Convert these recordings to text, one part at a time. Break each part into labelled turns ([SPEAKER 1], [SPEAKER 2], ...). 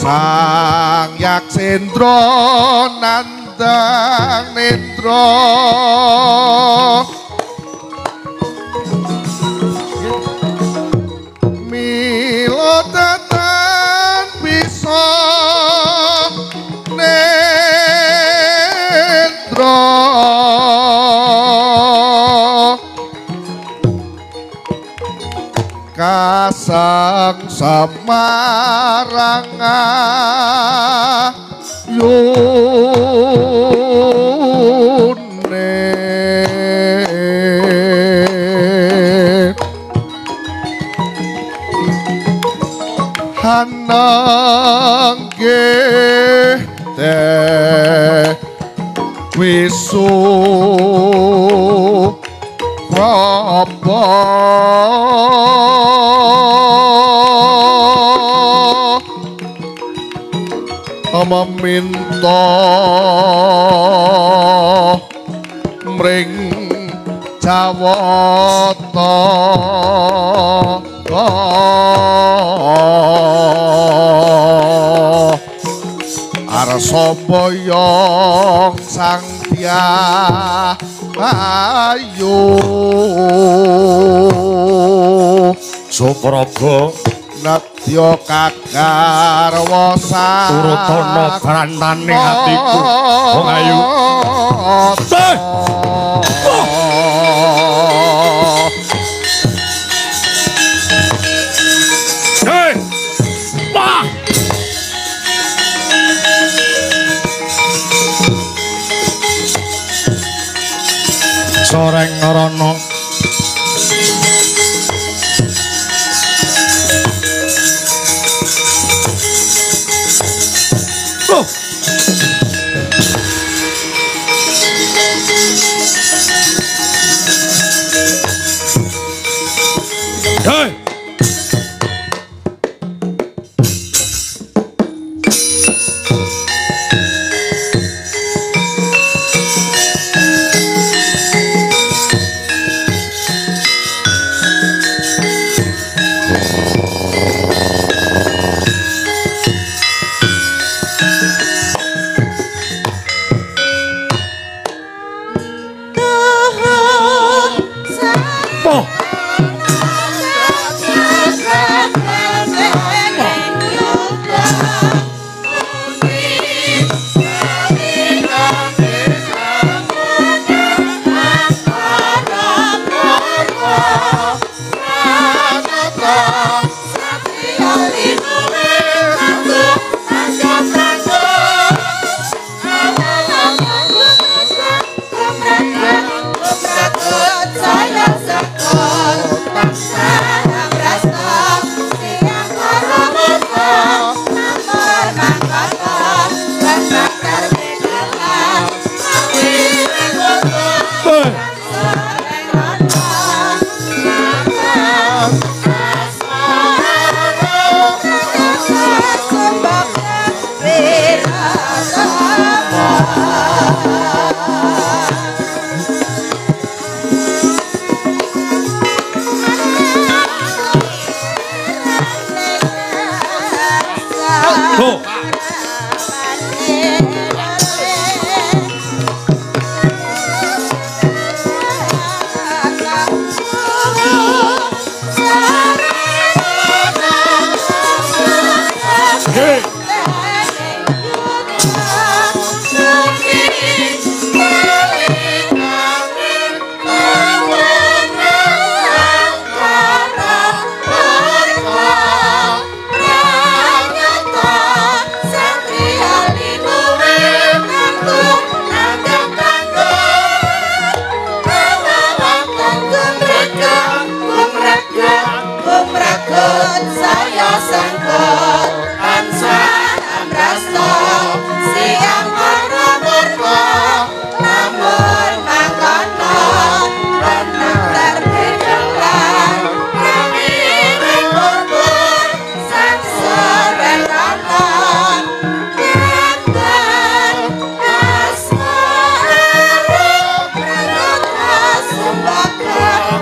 [SPEAKER 1] Sang Yaksendra nandang nendra mila tetan bisa nendra kasang samarang ayune hananggih wisu praba meminta mring Jawata arsa boyong sang Dyah Ayu
[SPEAKER 2] Supraba
[SPEAKER 1] nedya kagarwa
[SPEAKER 2] turutana brantane atiku wong ayu. Hei! Wah! Soreng rono oh. Hey!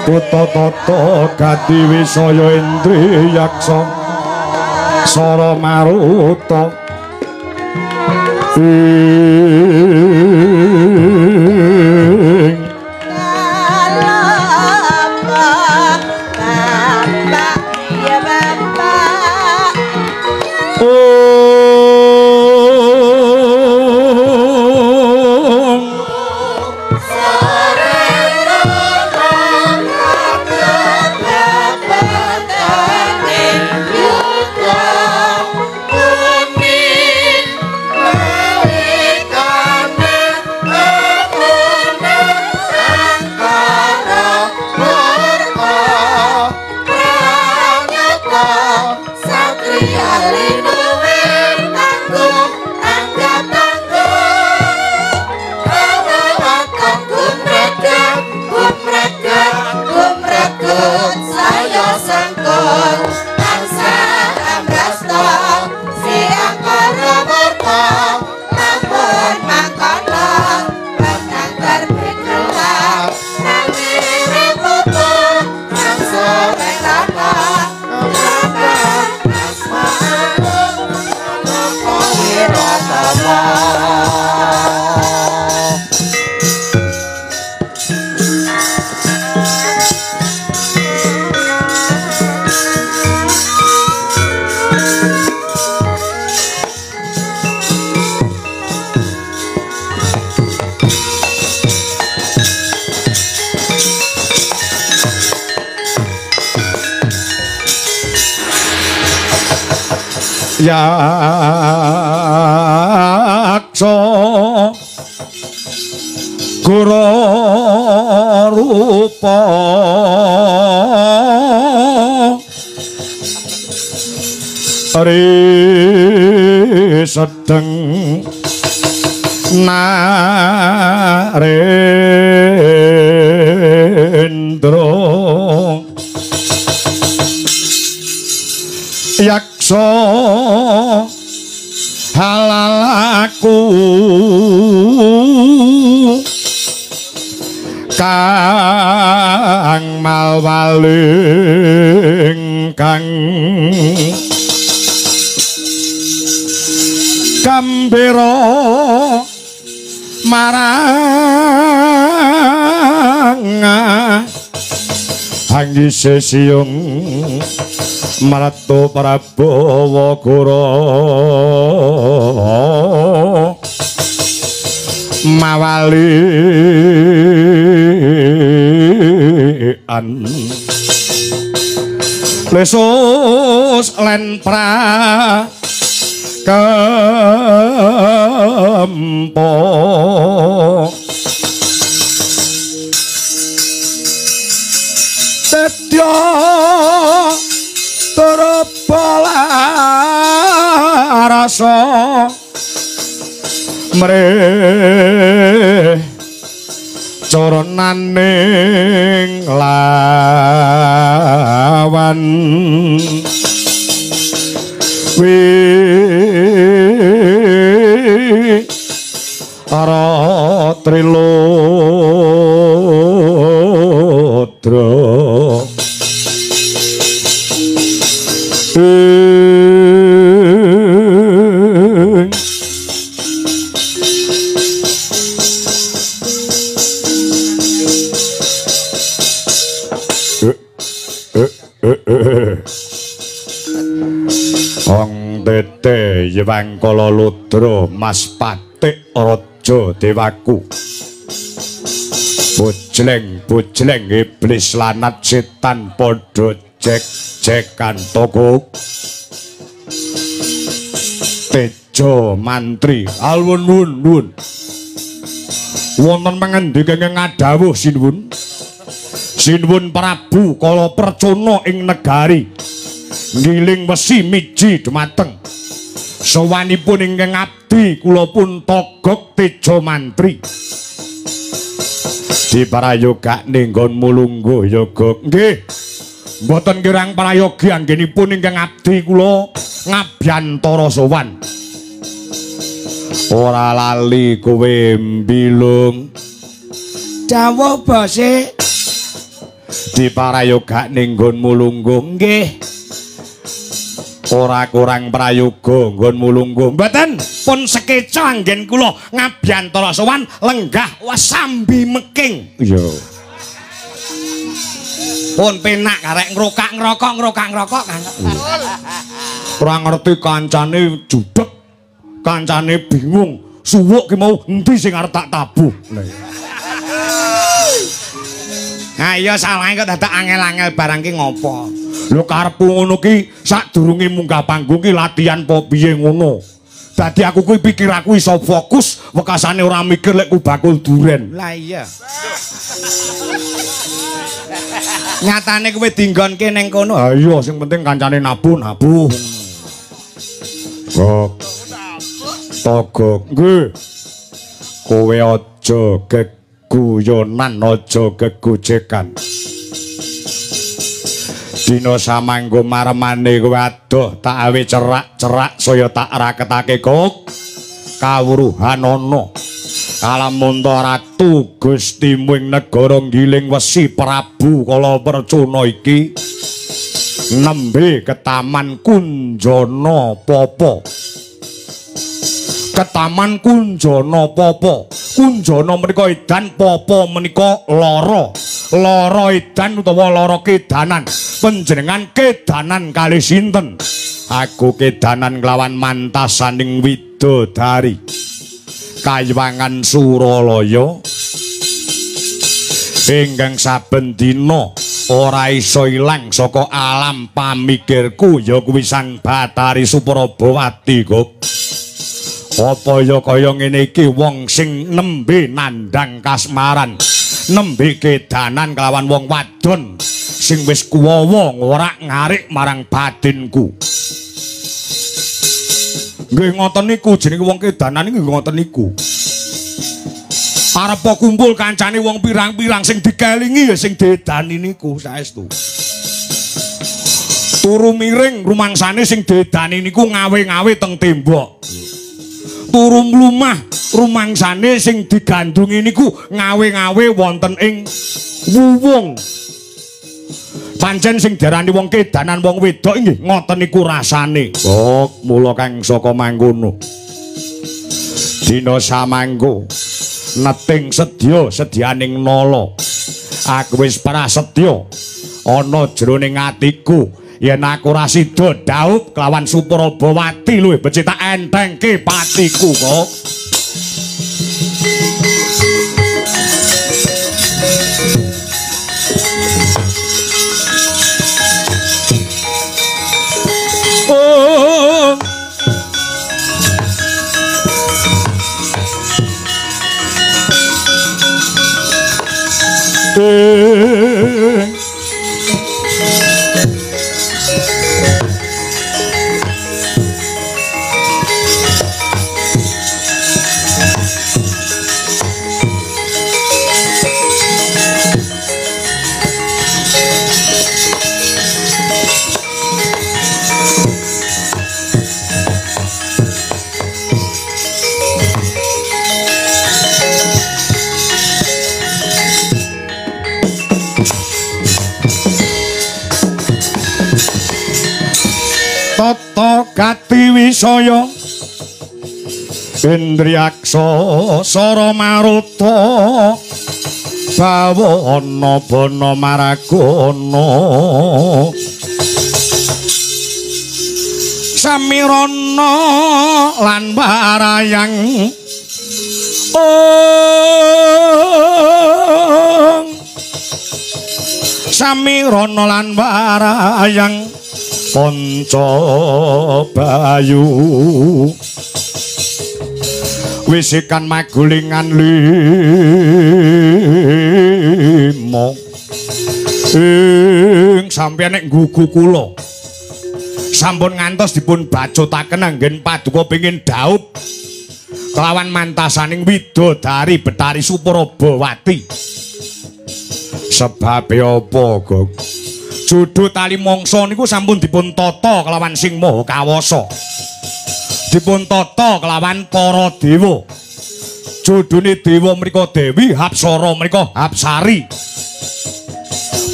[SPEAKER 2] Kutha tata gati wisaya indriyaksa. Sara Maruta ing Yaksa guru rupa ri sedeng narendra yaksa halalaku kang malwaling kang gambira marang anggise siyung maratu Prabowo Guru mawalian lesus len pra kempo tetya terbola rasa mreh coronaning lawan wi ara trilodra Ong tete Yewangkala Ludra Mas Patik Raja Dewaku Bojleng bojleng iblis lanat setan padha jek-jekan toko Tejo mantri alwun wun wun wonten mangendi kenging ngadhawuh sinuwun Sinuwun Prabu kala percana ing negari ngiling wesi miji dumateng sowanipun ingkang abdi kula pun togok Tejo mantri diparayogakne nggonmu lungguh ya Gok nggih mboten kirang prayogi anggenipun ingkang abdi kula ngabyantara sowan ora lali kowe mbilung
[SPEAKER 3] dawuh bose
[SPEAKER 2] diparayogakne nggonmu lungguh nggih Ora kurang prayoga nggonmu lungguh. Mboten, pun sekeca anggen kula ngabyantara sowan lenggah sambi meking. Iya.
[SPEAKER 3] Pun penak karek ngrokak ngrokok ngrokak ngrokok Kang.
[SPEAKER 2] Ora ngerti kancane judeg, kancane bingung. Suwuk ki mau endi sing arep tak tabuh.
[SPEAKER 3] Ha iya salahe kok dadak angel-angel barang ki ngopo?
[SPEAKER 2] Lho karepku ngono ki sadurunge munggah panggung ki latihan apa piye ngono. Dadi aku kuwi pikir aku iso fokus, wekasane ora mikir lek ku bakul duren.
[SPEAKER 3] Lah iya. Nyatane kowe dinggonke ning kono.
[SPEAKER 2] Ha iya sing penting kancane nabuh nabuh. Kok Togok nggih. Kowe aja geguyonan, aja gegojekan. Dina samangga maremane kowe adoh tak awe cerak-cerak saya tak raketake kok. Kawruhan ana Kalamunta Ratu Gustimu ing negara Giling Wesi Prabu Kala Percuna iki nembe ketaman Kunjana Papa. Ketaman Kunjana Papa. Kunjana menika edan, papa menika lara. Lara edan utawa lara kedanan. Panjenengan kedanan kalih sinten? Aku kedanan kelawan mantasaning widodari Kaywangan Suralaya ingkang saben dina ora iso ilang saka alam pamikirku ya kuwi Sang Bathari Suprabawati kok. Apa ya kaya ngene iki wong sing nembe nandhang kasmaran, nembe kedanan kelawan wong wadon sing wis kuwawa ngorak-ngarik marang batinku. Nggih ngoten niku jenenge wong kedanan iki ngoten niku. Arepa kumpul kancane wong pirang-pirang sing dikelingi ya sing diedani niku saestu. Turu miring rumangsane sing diedani niku ngawe-ngawe teng tembok. Turu mlumah rumangsane sing digandhungi niku ngawe-ngawe wonten ing wuwung. Pancen sing diarani wong kedanan wong wedok nggih ngoten niku rasane. Oh, mula kang saka mangkono. Dina samangko neting sedya sedyaning nala. Aku wis prasetya ana jroning atiku yen aku ora sida dhaup kelawan Suprabawati luwih becik tak entengke patiku kok. Oh. Tata gati wisaya Indriyaksa sara maruta bawana bana maragana samirana lan warayang ong samirana lan warayang panca bayu wisikan magulingan lima ing sampeyan nek nggugu kula sampun ngantos dipun bacutaken anggen paduka pengin dhaup kelawan mantasaning widodari Betari Suprabawati. Sebabe apa, Gog? Jodho tali mangsa niku sampun dipun tata kelawan Sing Maha Kawasa. Dipun tata kelawan para dewa. Jodhone dewa menika Dewi Hapsara menika Hapsari.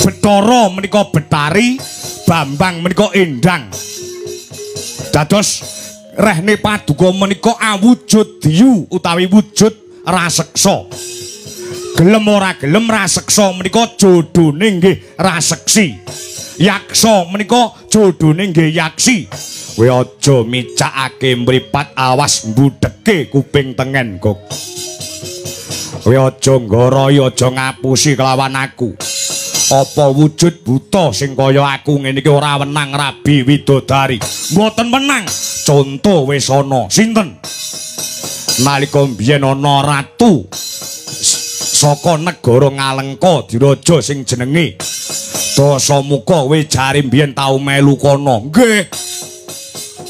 [SPEAKER 2] Bathara menika Betari, Bambang menika Endang. Dados rehne paduka menika awujud diyu utawi wujud raseksa. Gelem ora gelem raseksa menika jodhone nggih raseksi. Yaksa menika jodhone nggih yaksi. Kowe aja micakake mripat, awas mbudheke kuping tengen, Gok. Kowe aja nggoroi, aja ngapusi kelawan aku. Apa wujud buta sing kaya aku ngene iki ora wenang rabi widodari? Mboten wenang. Conto wis ana. Sinten? Nalika mbiyen ana ratu saka negara Ngalengka diraja sing jenenge Dasamuka, kowe jare mbiyen tau melu kono. Nggih.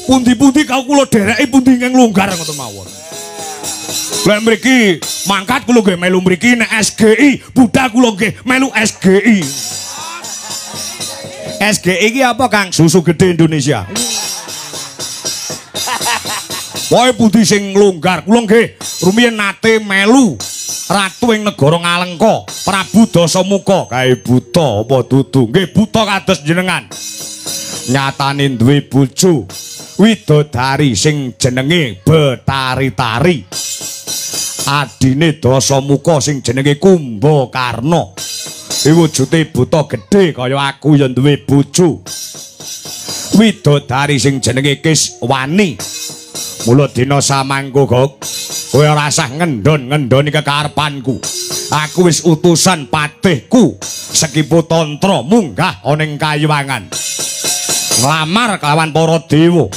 [SPEAKER 2] Pundi-pundi kau kula dhereki pundi ingkang longgar ngoten mawon. Lek mriki mangkat kula nggih melu mriki, nek SGI budal kula nggih melu SGI.
[SPEAKER 3] SGI iki apa, Kang?
[SPEAKER 2] Susu Gede Indonesia. Pokoke pundi sing longgar kula nggih rumiyin nate melu ratu ing negara Ngalengka, Prabu Dasamuka. Kae buta apa dudu? Nggih buta kados jenengan. Nyatane duwe bojo widodari sing jenenge Betari-tari. Adine Dasamuka sing jenenge Kumbakarna. Wujude buta gedhe kaya aku ya duwe bojo widodari sing jenenge Kiswani. Mula dina samangko, Gok, kowe ora usah ngendon-ngendoni kekarepanku. Aku wis utusan patihku Sekipu Tantra munggah ana ing kayuwangan nglamar kelawan para dewa.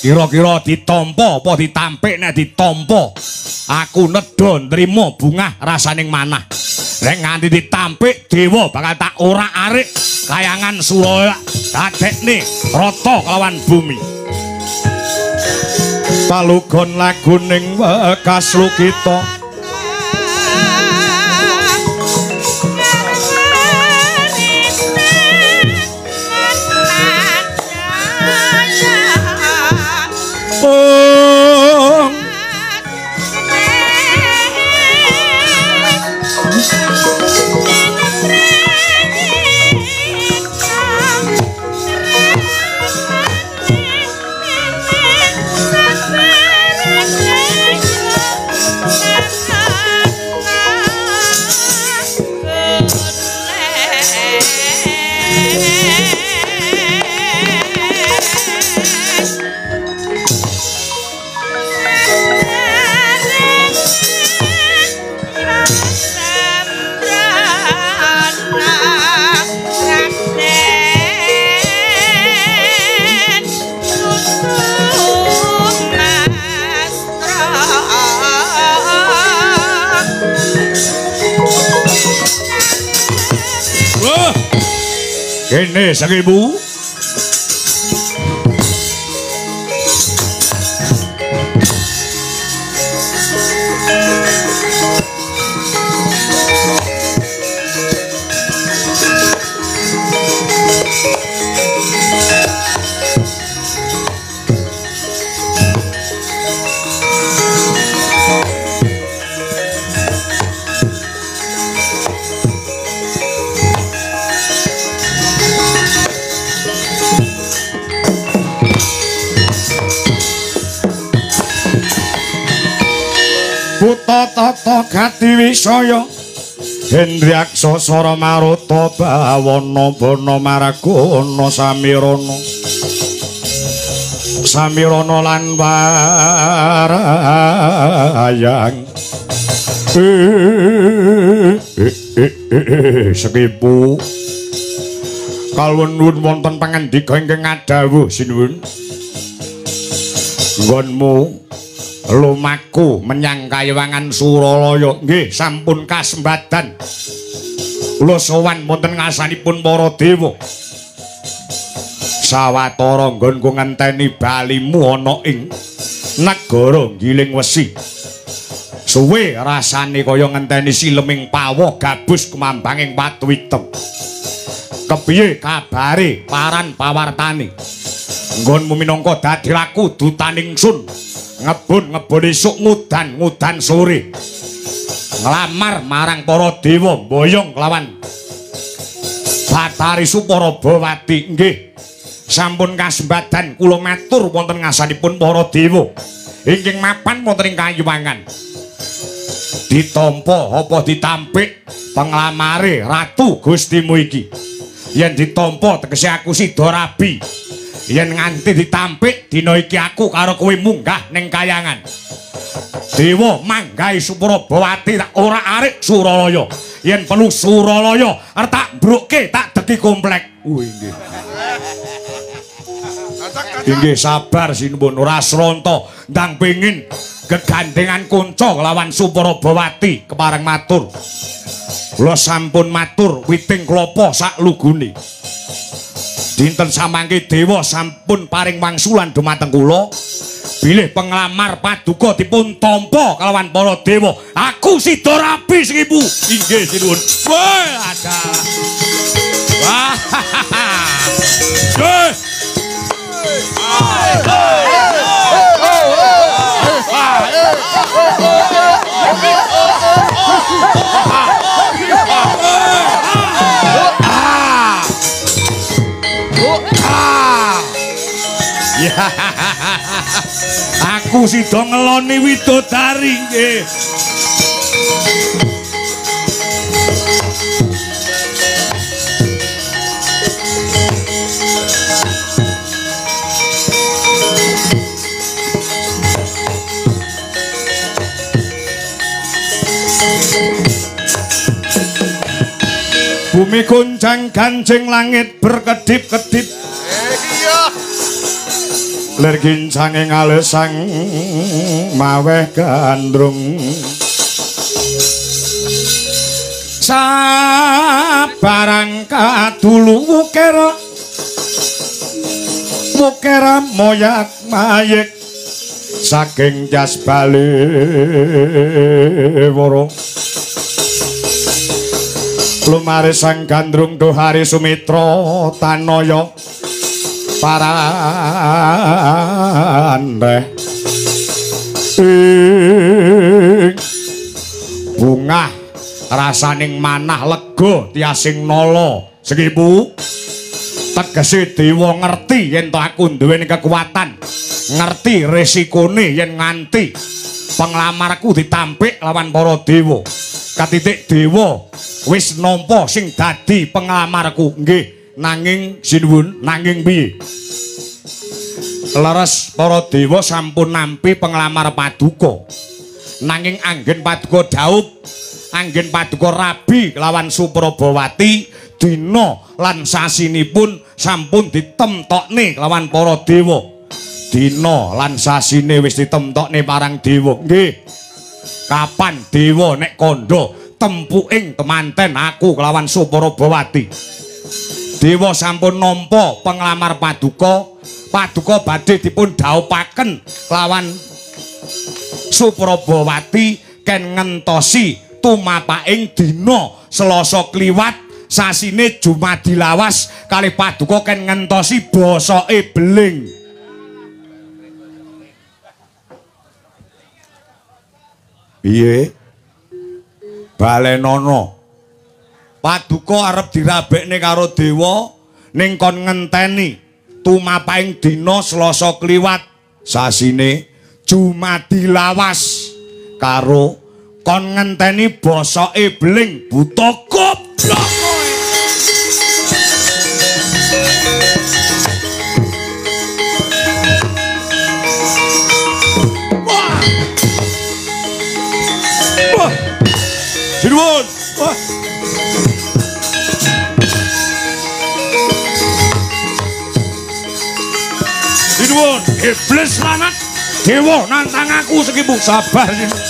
[SPEAKER 2] Kira-kira ditampa apa ditampik? Nek ditampa aku nedha nrima bungah rasaning manah. Nek nganti ditampik dewa bakal tak orak-arik kayangan Suralaya dadekne rata kelawan bumi. Palugon laguning wekas lukita. Kene 1000. Buta tata gati wisaya Hendryaksa sara maruta bawana bana maragana samirana samirana lan warayang. Sekipu kalwun nuwun wonten pangandika ingkang ngadhawuh sinuwun. Nggonmu lumaku menyang kayiwangan Suralaya nggih sampun kasembadan. Kula sowan wonten ngarsanipun para dewa. Sawetara nggonku ngenteni balimu ana ing negara Giling Wesi. Suwe rasane kaya ngenteni sileming pawo gabus kumambanging watu item. Kepiye kabare paran pawartane? Nggonmu minangka dadi laku dutaning sun. Ngebun-ngebun esuk ngudan-ngudan sore. Nglamar marang para dewa mboyong kelawan Bathari Suparabawati. Nggih. Sampun kasembadan kula matur wonten ngasanipun para dewa ingkang mapan wonten ing kayuwangan. Ditampa apa ditampik penglamare ratu Gustimu iki? Yen ditampa tegese aku sida rabi. Yen nganti ditampik dina iki aku karo kowe munggah ning kayangan. Dewa manggahi Suprabawati tak ora arik Suralaya. Yen perlu Suralaya arep tak mbrukke tak deki komplek. Inggih. Inggih sabar sinuwun ora sronta ndang pengin gegandengan kanca lawan Suprabawati kepareng matur. Kula sampun matur witing klapa sak lugune. Dinten samangke dewa sampun paring wangsulan dumateng kula bilih penglamar paduka dipun tampa kalawan para dewa. Aku sida rabi sing ibu. Inggih sinuwun. Wah, ada. Wah. Wah. Aku sida ngeloni widodari nggih. Bumi goncang ganjing langit berkedip-kedip.
[SPEAKER 1] Iya.
[SPEAKER 2] Lir gincange ngalesang maweh gandrung. Sabarang kadulu wukira wukira moyak mayik saking jas bali woro. Lumare sang gandrung dohari Sumitra tanaya parandeh ing bungah rasaning manah lega tiasing nala. Sekipu tegese dewa ngerti yen to aku duweni kekuatan, ngerti resikone yen nganti penglamarku ditampik lawan para dewa. Katitik dewa wis nampa sing dadi penglamarku. Nggih, nanging sinuwun, nanging piye? Leres para dewa sampun nampi penglamar paduka. Nanging anggen paduka dhaup, anggen paduka rabi lawan Suprabawati, dina lan sasinipun sampun ditemtokne lawan para dewa. Dina lan sasine wis ditemtokne parang dewa. Nggih. Kapan dewa nek kandha tempuking temanten aku kelawan Suprabawati. Dewa sampun nampa penglamar paduka, paduka badhe dipun dhaupaken lawan Suprabawati ken ngentosi tumapaking dina Selasa kliwat sasine Jumadilawas kalih paduka ken ngentosi bosoke beling. Piye? Balenono. Paduka arep dirabekne karo dewa ning kon ngenteni tumapaing dina Selasa kliwat sasine Jumadilawas karo kon ngenteni bosoke beling buta goblok kowe. Wah. Wah. Sinuwun. Wah. Sinuwun, iblis lanat dewa nantang aku sekipu. Sabar sinuwun.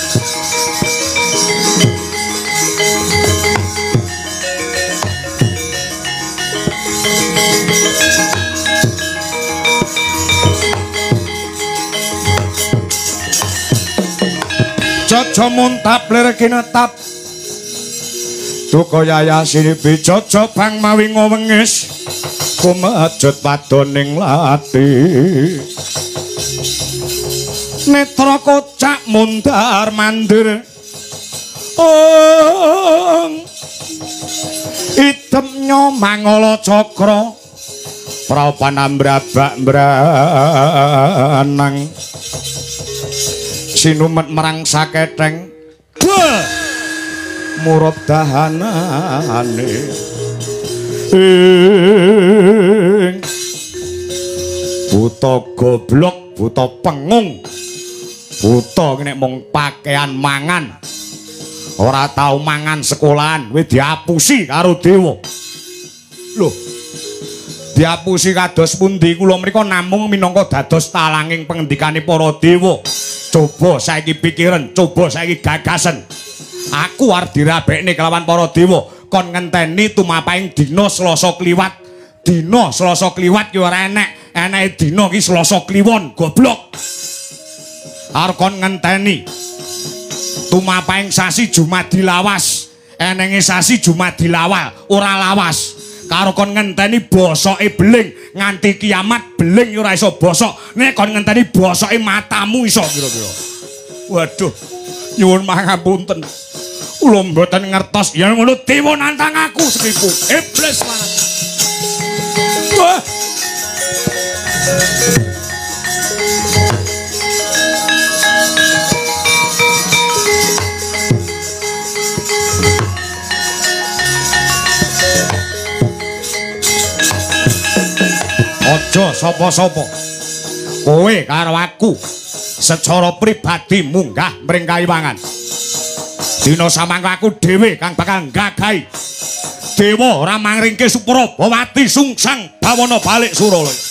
[SPEAKER 2] Jojo muntap lir kinetap duka yayasini bijojo bang mawi ngowengis kumejut padoning lati netra kocak mundar mandir ong idem nyomangala cakra Prapan ambrabak mbranang sinumet marang saketeng murup dahanane ing buta goblok, buta pengung, buta nek mung pakaian mangan ora tau mangan sekolahan, kowe diapusi karo dewa. Lho, diapusi kados pundi? Kula mriku namung minangka dados talanging pengendikane para dewa. Coba saiki pikiran, coba saiki gagasen. Aku arep dirabekne kelawan para dewa, kon ngenteni tumapahing dina Selasa kliwat. Dina Selasa kliwat ki ora enek, eneke dina ki Selasa Kliwon, goblok. Arep kon ngenteni tumapahing sasi Jumadilawas, enenge sasi Jumadilawal, ora lawas. Karo kon ngenteni bosoke beling nganti kiamat, beling ora iso bosok. Nek kon ngenteni bosoke matamu iso kira-kira. Waduh, nyuwun pangapunten. Kula mboten ngertos yen ngono dewa nantang aku sekipu. Iblis lanang. Wah. Aja sapa-sapa. Kowe karo aku secara pribadi munggah mring kayiwangan. Dina samangka aku dhewe kang bakal nggagahi. Dewa ora mangringke Suprabawati sungsang bawana balik Suralaya.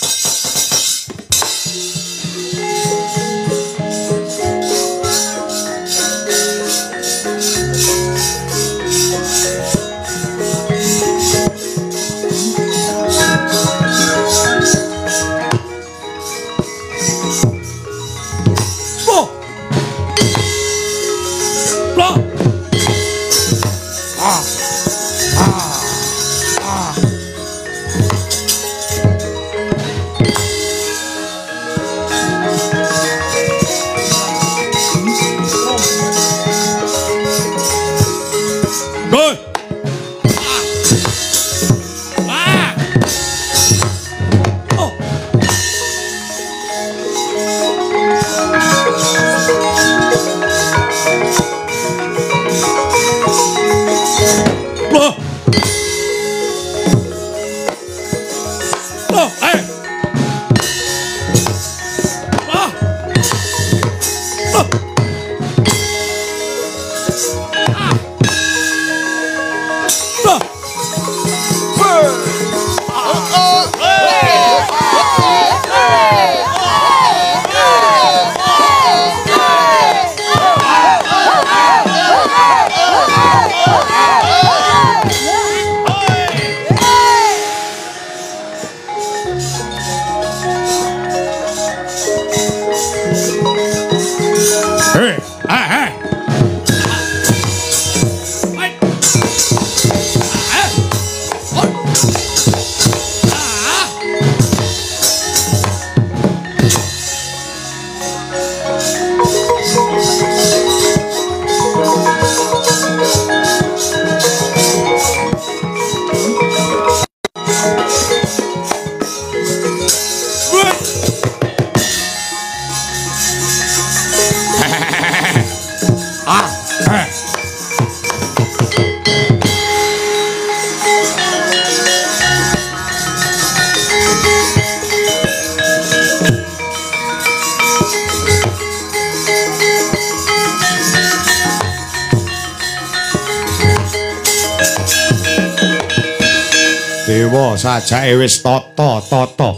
[SPEAKER 2] Dewa sajake wis tata-tata.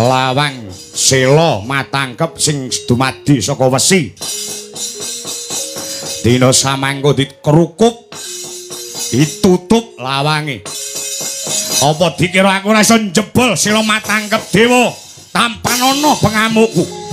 [SPEAKER 2] Lawang sela matangkep sing dumadi saka wesi. Dina samangka dikrukup, ditutup lawange. Apa dikira aku ora iso njebol sela matangkep dewa tampanana pengamukku?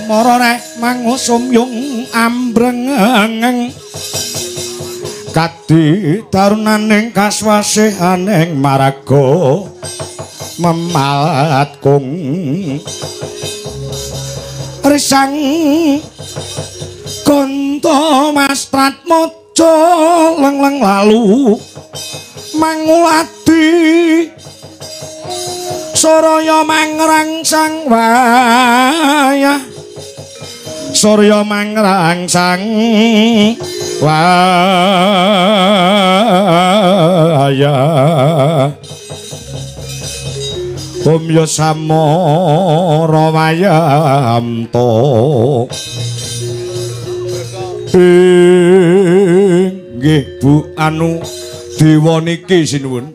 [SPEAKER 2] mara reh mangusumyung ambrengeng kadi darunaning kaswasihaning maraga memalat kung risang gonto mastrat mojo leng-leng lalu manguladi Surya mangrangsang wayah Surya mangrangsang wayah Om ya samara wayamto inggih Bu anu dewa niki sinuwun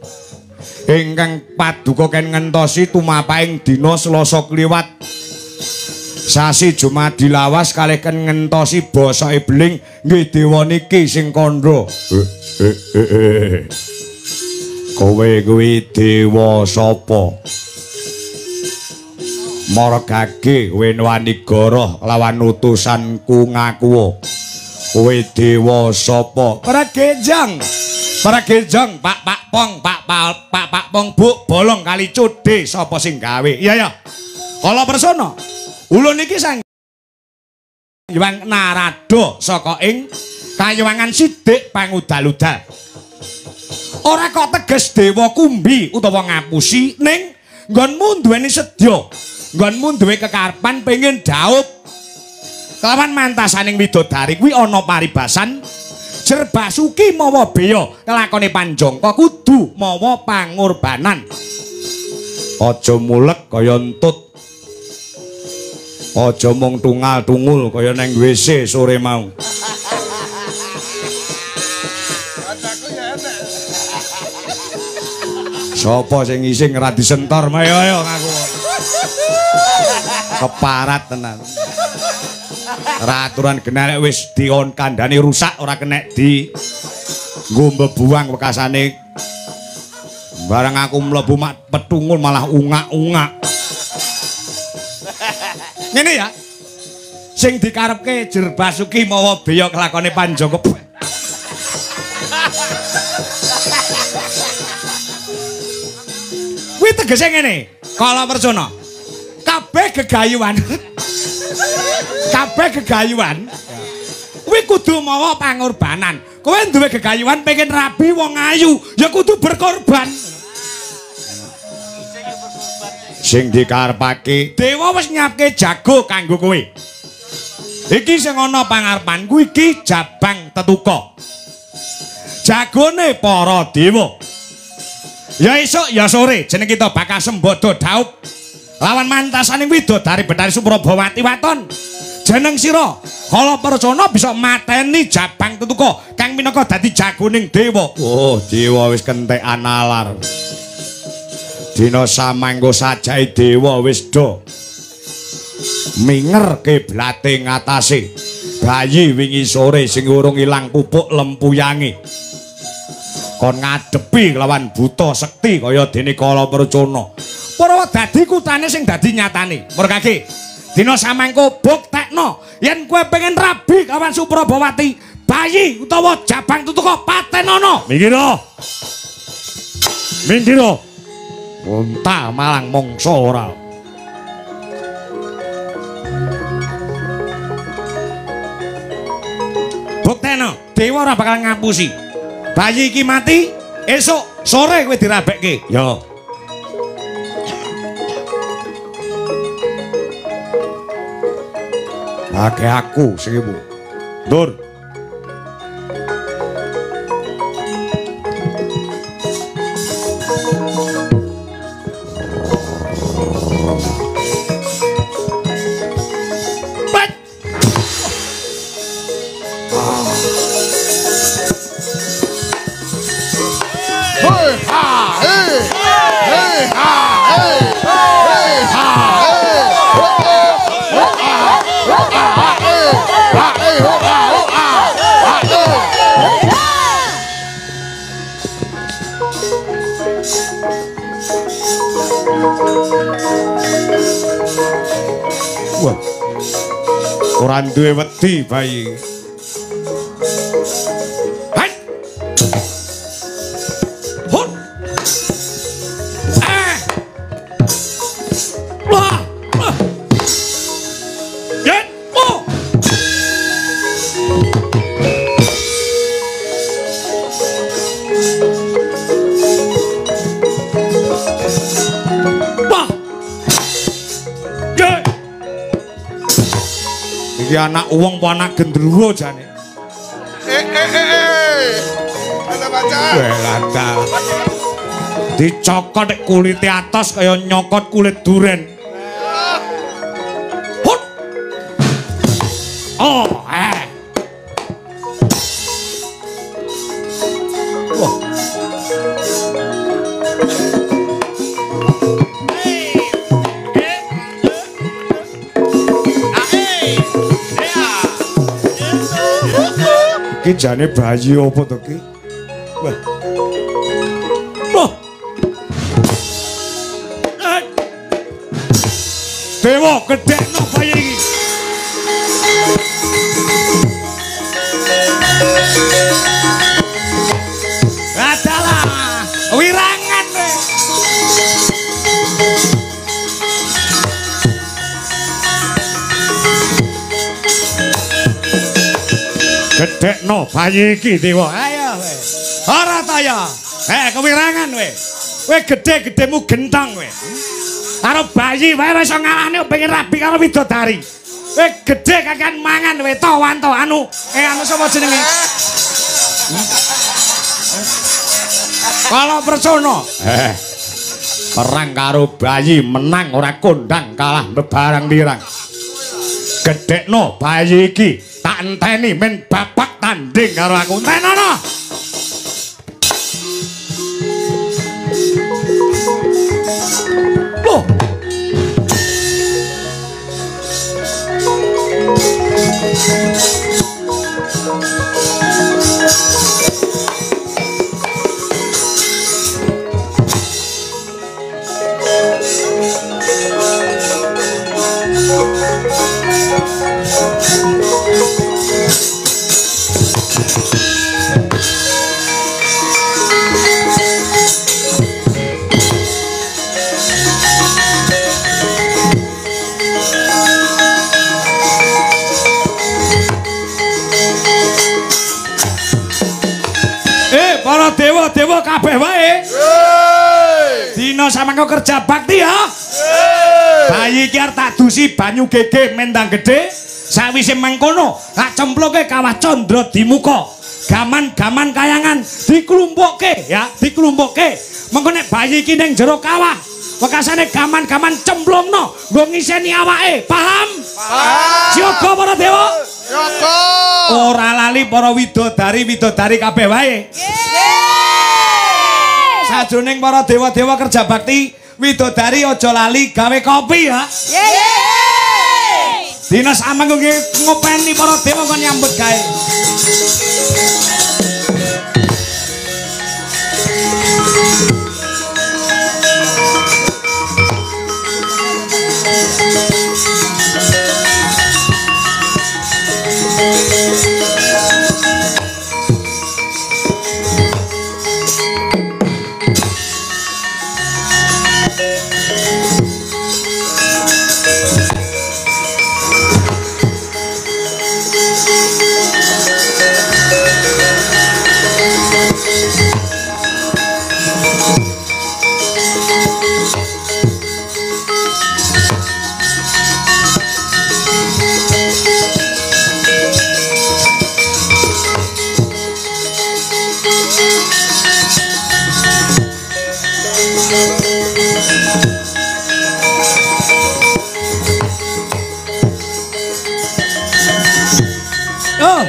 [SPEAKER 2] ingkang paduka ken ngentosi tumapaing dina Selasa kliwat sasi Jumadi lawas kalih ken ngentosi bosoke beling nggih dewa niki sing kandha. Kowe kuwi dewa sapa? Margage kowe wani goroh lawan utusanku ngakuwa. Kowe dewa sapa? Pragenjang. Pragenjang Pak Pak Pong Pak Pak Pak Pak Pong Bu bolong kali cudhe sapa sing gawe? Iya ya. Kala persona ulun iki Sang Hyang Narada saka ing kayuwangan Sidik pangudal-udal. Ora kok teges dewa kumbi utawa ngapusi ning nggonmu duweni sedya. Nggonmu duwe kekarepan pengin dhaup. Kelawan mantasaning widodari kuwi ana paribasan Jerbasuki mawa beya kelakone panjangka kudu mawa pangorbanan. Aja mulek kaya entut. Aja mung tungal-tungul kaya nang WC sore mau. Sapa sing ngising ora disentor? Ayo ayo ngaku. Keparat tenan. Raturan genah nek wis dion kandhane rusak ora kenek di nggo mbebuang wekasane. Barang aku mlebu mak petungul malah ungak-ungak. Ngene ya. Sing dikarepke Jerbasuki mawa beya kelakone panjangka. Kuwi tegese ngene, kala percona. Kabeh gegayuhan. Kabeh gegayuhan kuwi kudu mawa pangorbanan. Kowe duwe gegayuhan pengen rabi wong ayu, ya kudu berkorban. Sing dikarepake dewa wis nyiapke jago kanggo kowe. Iki sing ana pangarepanku iki Jabang Tetuka. Jagone para dewa. Ya esuk ya sore jeneng kita bakal sembodo dhaup lawan mantasaning widodari Betari Suprabawati waton. Jeneng sira Kala Percana bisa mateni Jabang Tetuka kang minangka dadi jagoning dewa. Oh, dewa wis kentekan nalar. Dina samangko sajae dewa wis do minger kiblate ngatasé bayi wingi sore sing urung ilang pupuk lempuyange. Kon ngadepi lawan buta sekti kaya dene Kala Percana. Purwa dadi kutane sing dadi nyatane. Murkake dina samangko buktekno yen kowe pengen rabi kawan Suprabawati, bayi utawa Jabang Tetuka patenono. Minggiro. Minggiro. Unta malang mangsa ora. Buktekno, dewa ora bakal ngapusi. Bayi iki mati, esuk sore kowe dirabekke. Ya. Pake aku sing ibu. Ndur. Pat.
[SPEAKER 1] Hei ha hei. Hei ha hei. Hei ha hei.
[SPEAKER 2] Wah. Ora duwe wedi bayi. Hai. Hut. Eh. Wah. Wah. Yen. Oh. Wah. Yen. Iki anak wong apa anak gendruwo jane?
[SPEAKER 1] Baca-baca.
[SPEAKER 2] Welah. Dicokot nek kulite atos kaya nyokot kulit duren. Hut. Oh, eh. Wah. Iki jane bayi apa to ki? Wah. Wah. Dewa gedhekno bayi iki. Adalah wirangan kowe. Gedhekno bayi iki dewa. Ayo kowe. Ora ta ya. Kewirangan kowe. Kowe gedhe-gedhemu gentong kowe. Karo bayi wae wis ngalahne pengen rabi karo widodari. Kowe gedhe kakean mangan kowe to wanto anu. Anu sapa jenenge? Kala Percona. Perang karo bayi menang ora kondang kalah bebarang lirang. Gedhekno bayi iki tak enteni men bapak tanding karo aku. Entenono. Loh. Para dewa-dewa kabeh wae. Dina samangka kerja bakti ya. Bayi iki arep tak dusi banyu gege mendang gedhe. Sawise mangkono, tak cemplungke kawah Candra Dimuka. Gaman-gaman kayangan diklumpukke ya, diklumpukke. Mengko nek bayi iki ning jero kawah, wekasane gaman-gaman cemplungno nggo ngiseni awake. Paham?
[SPEAKER 1] Paham.
[SPEAKER 2] Siaga para dewa?
[SPEAKER 1] Siaga.
[SPEAKER 2] Ora lali para widodari-widodari kabeh wae. Sajroning para dewa-dewa kerja bakti, widodari aja lali gawe kopi ya. Dina samangko nggih ngopeni para dewa kon nyambut gawe. Oh.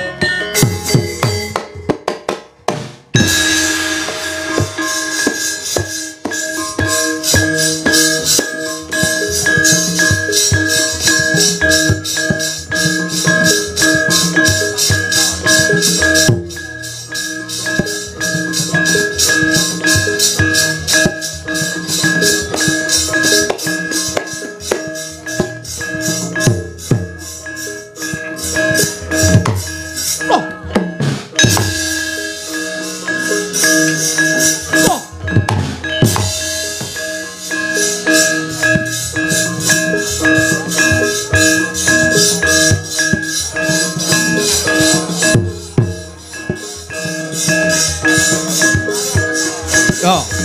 [SPEAKER 3] Yo. Oh.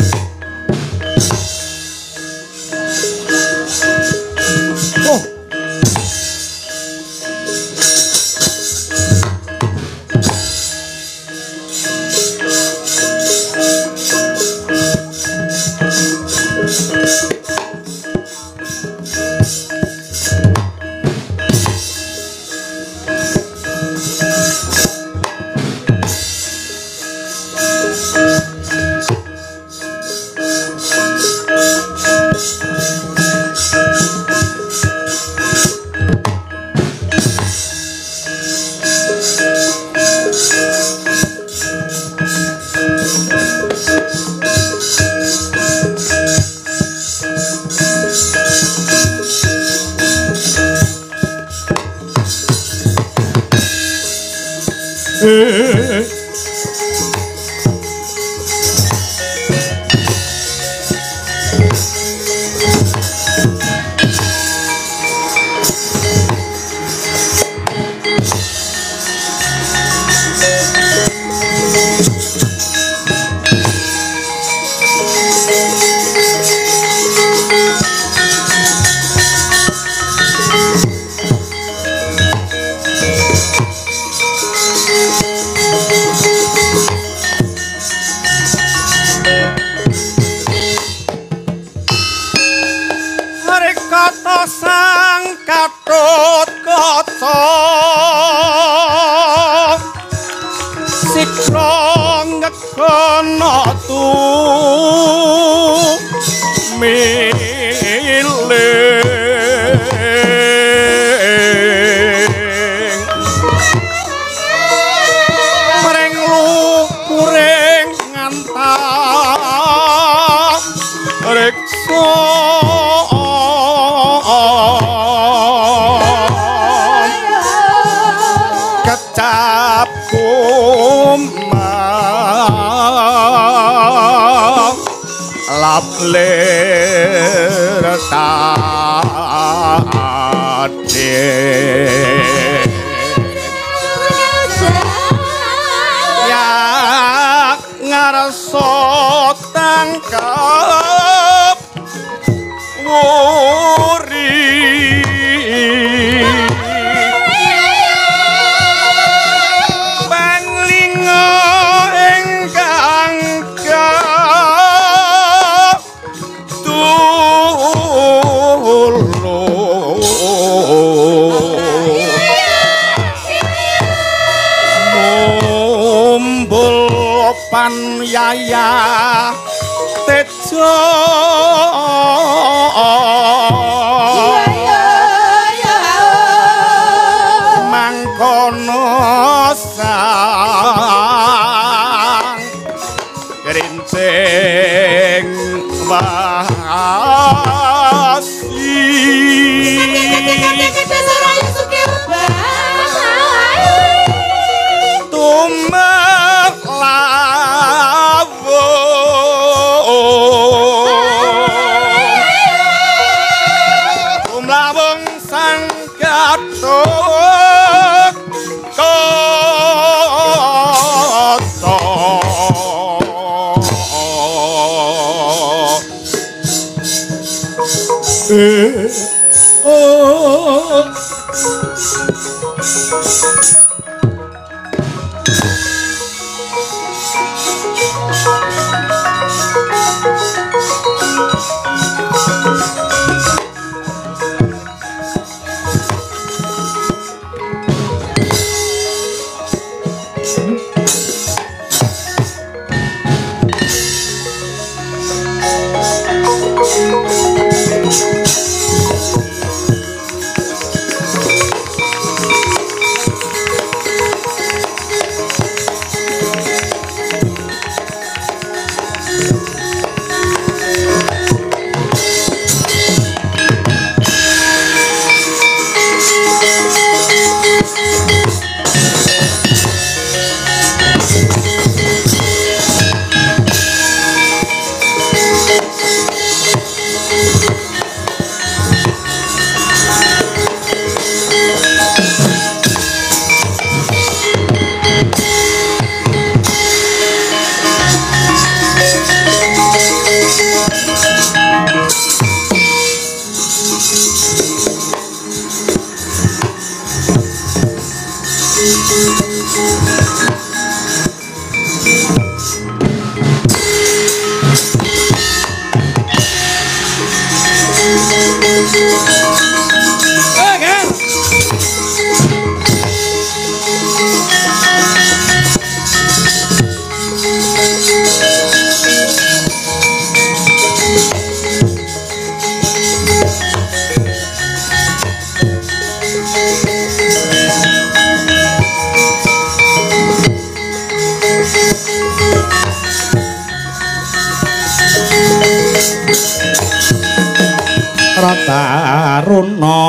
[SPEAKER 2] Rataruna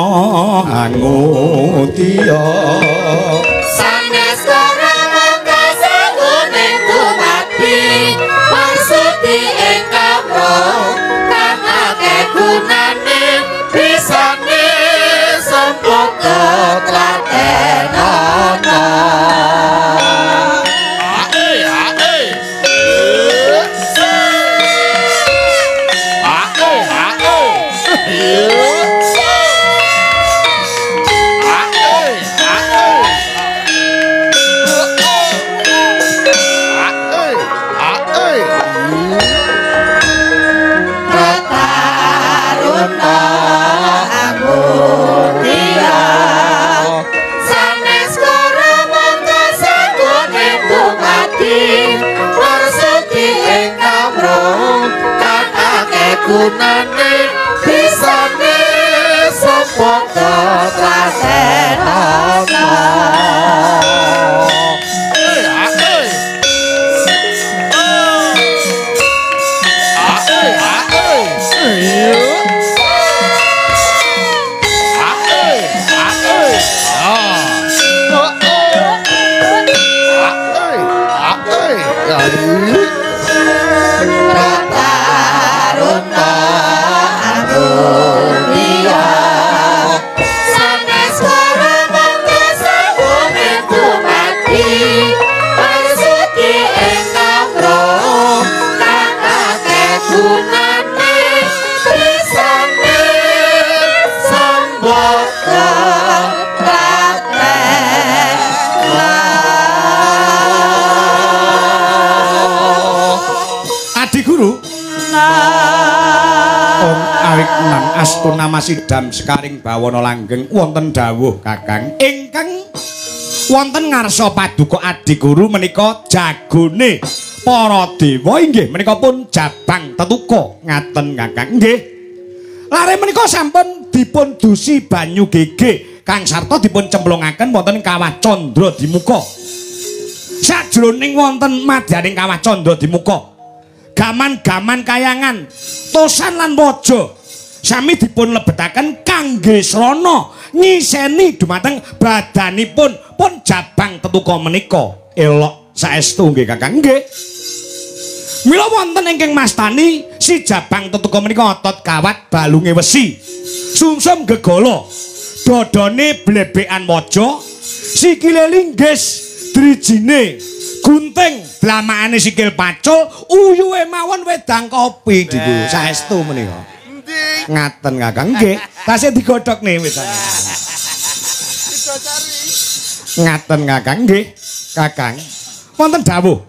[SPEAKER 2] angutiya
[SPEAKER 4] sanes kara kasanggone dumadi marsudi ing kawruh kang akeh gunane bisane sempurna tlatenana. Gunane bisane sempurna tlatenana.
[SPEAKER 2] Astuna masidam sekaring bawana langgeng wonten dawuh Kakang ingkang wonten ngarsa paduka adiguru menika jagone para dewa inggih menika pun jabang tetuka ngaten Kakang nggih. Lare menika sampun dipun dusi banyu gege kang sarta dipun cemplungaken wonten kawah Candra Dimuka. Sajroning wonten madyaning kawah Candra Dimuka gaman-gaman kayangan tosan lan waja sami dipun lebetaken kangge srana ngiseni dumateng badanipun pun jabang tetuka menika. Elok saestu nggih Kakang nggih. Mila wonten ingkang mastani si jabang tetuka menika otot kawat balunge wesi, sumsum gegala, dodone blebekan waja, sikile linggis, drijine gunting, dlamakane sikil pacul, uyuhe mawon wedang kopi diku saestu menika. Ngaten Kakang nggih, tasih digodhog nih wedang. Ngaten Kakang nggih, Kakang. Wonten dawuh,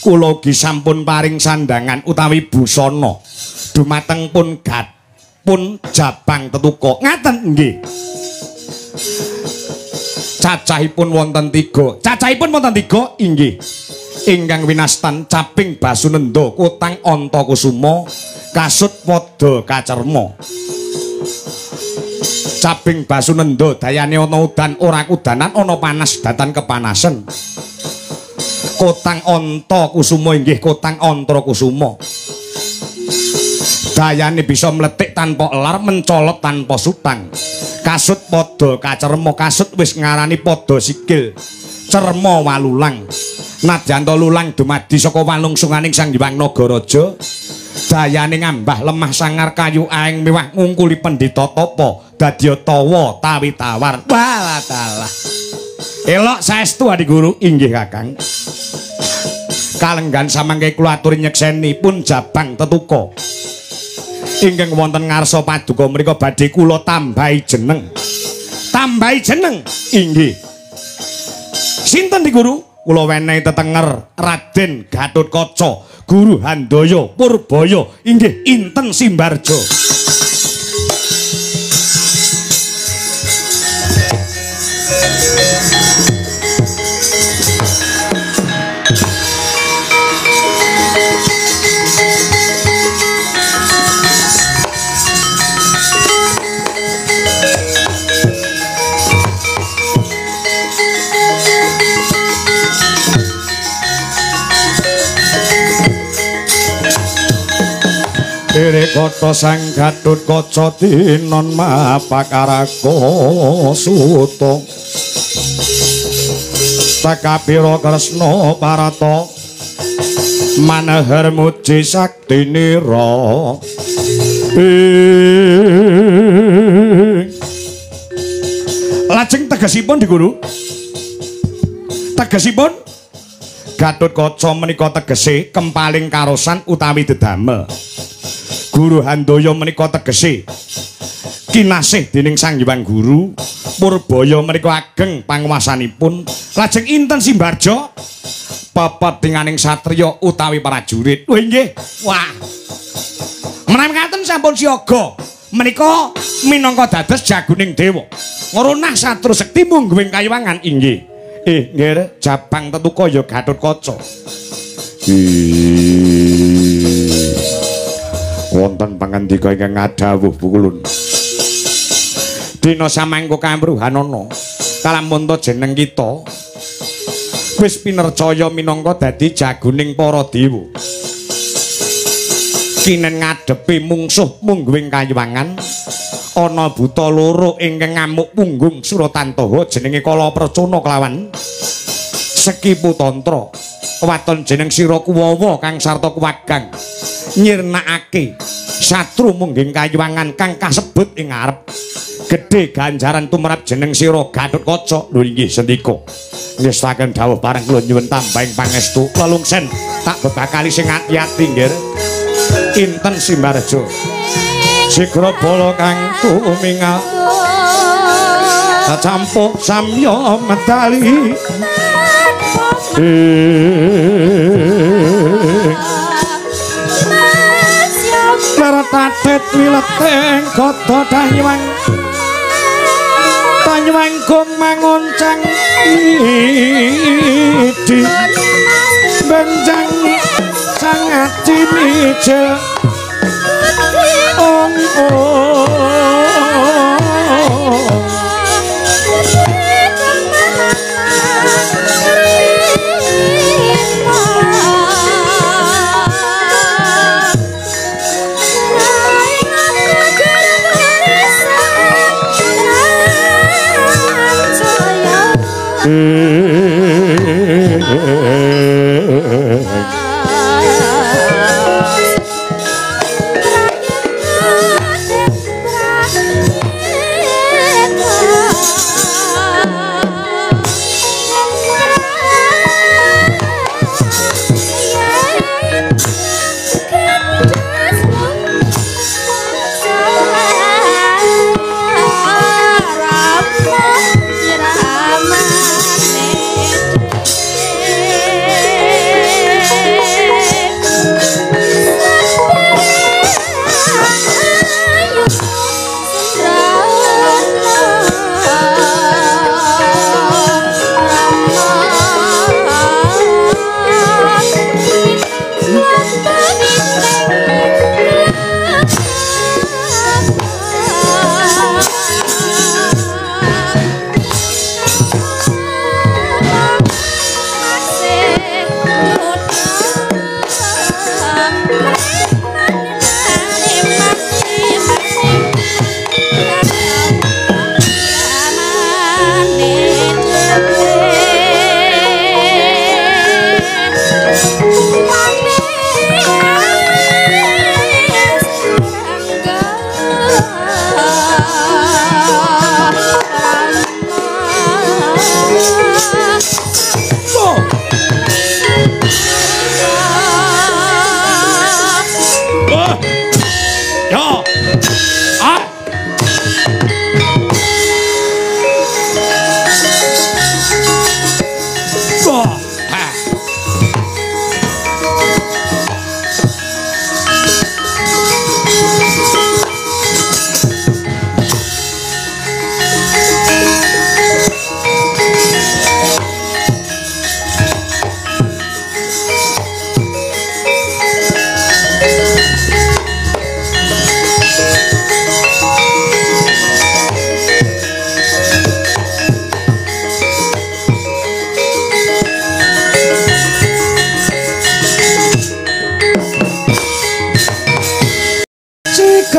[SPEAKER 2] kula ugi sampun paring sandangan utawi busana dumateng pun gat pun jabang tetuka. Ngaten nggih. Cacahipun wonten tiga. Cacahipun wonten tiga inggih. Ingkang winastan caping basunenda kutang antakusuma kasut pada kacerma. Caping basunenda dayane ana udan ora kudanan, ana panas datan kepanasen. Kutang antakusuma inggih kutang antrakusuma. Dayane bisa mletik tanpa elar, mencolot tanpa sutang. Kasut pada kacerma, kasut wis ngarani pada sikil, cerma walulang. Nadyan lulang dumadi saka walungsunganing Sang Hyang Nagaraja, dayane ngambah lemah sangar kayu aeng miwah ngungkuli pendhita tapa dadya tawa tawi tawar. Walah dalah. Elok saestu Adi Guru inggih Kakang. Kalenggan samangke kula aturi nyekseni pun jabang tetuka ingkang wonten ngarsa paduka mriku badhe kula tambahi jeneng. Tambahi jeneng inggih. Sinten Di Guru? Kula wenehi tetenger Raden Gatotkaca, Guru Handaya Purbaya inggih Inten Simbarja. Gere kota Sang Gatot Kaca tinon mapakaraka suta Takapira Kresna Parata manahar muji saktinira. Lajeng tegesipun di guru, tegesipun Gatot Kaca menika tegese kempaling karosan utawi dedamel. Guru Handaya menika tegese kinasih dening Sang Hyang Guru. Purbaya menika ageng panguwasanipun. Lajeng inten Simbarja pepedinganing satriya utawi prajurit. Oh inggih. Wah. Menawi ngaten sampun siaga menika minangka dados jaguning dewa. Ngrunah satru sekti mungguing kayuwangan inggih. Nggih, jabang tetuka ya Gatot Kaca. Wonten pangandika ingkang ngadhawuh pukulun. Dina samangko kamruhanana kalamunta jeneng kita wis pinercaya minangka dadi jaguning para dewa. Kinen ngadepi mungsuh mungguing kayuwangan ana buta loro ingkang ngamuk punggung Suratantaha jenenge Kala Pracona kelawan Sekipu Tantra. Waton jeneng Sira Kuwawa kang sarta kuwagang nyirnakake satru mungging kayuwangan kang kasebut ing ngarep. Gedhe ganjaran tumrap jeneng sira Gatot Kaca. Lho inggih sendika. Ngestaken dawuh pareng kula nyuwun tambahing pangestu. Lelungsen tak bebakali sing ati-ati nggih. Inten Simbarja sigra bala kang tumingal campuk samya medali. Lertatet wileteng kota Danyuwang Danyuwang gong mangoncang idi benjang sangat cimijel ong ong.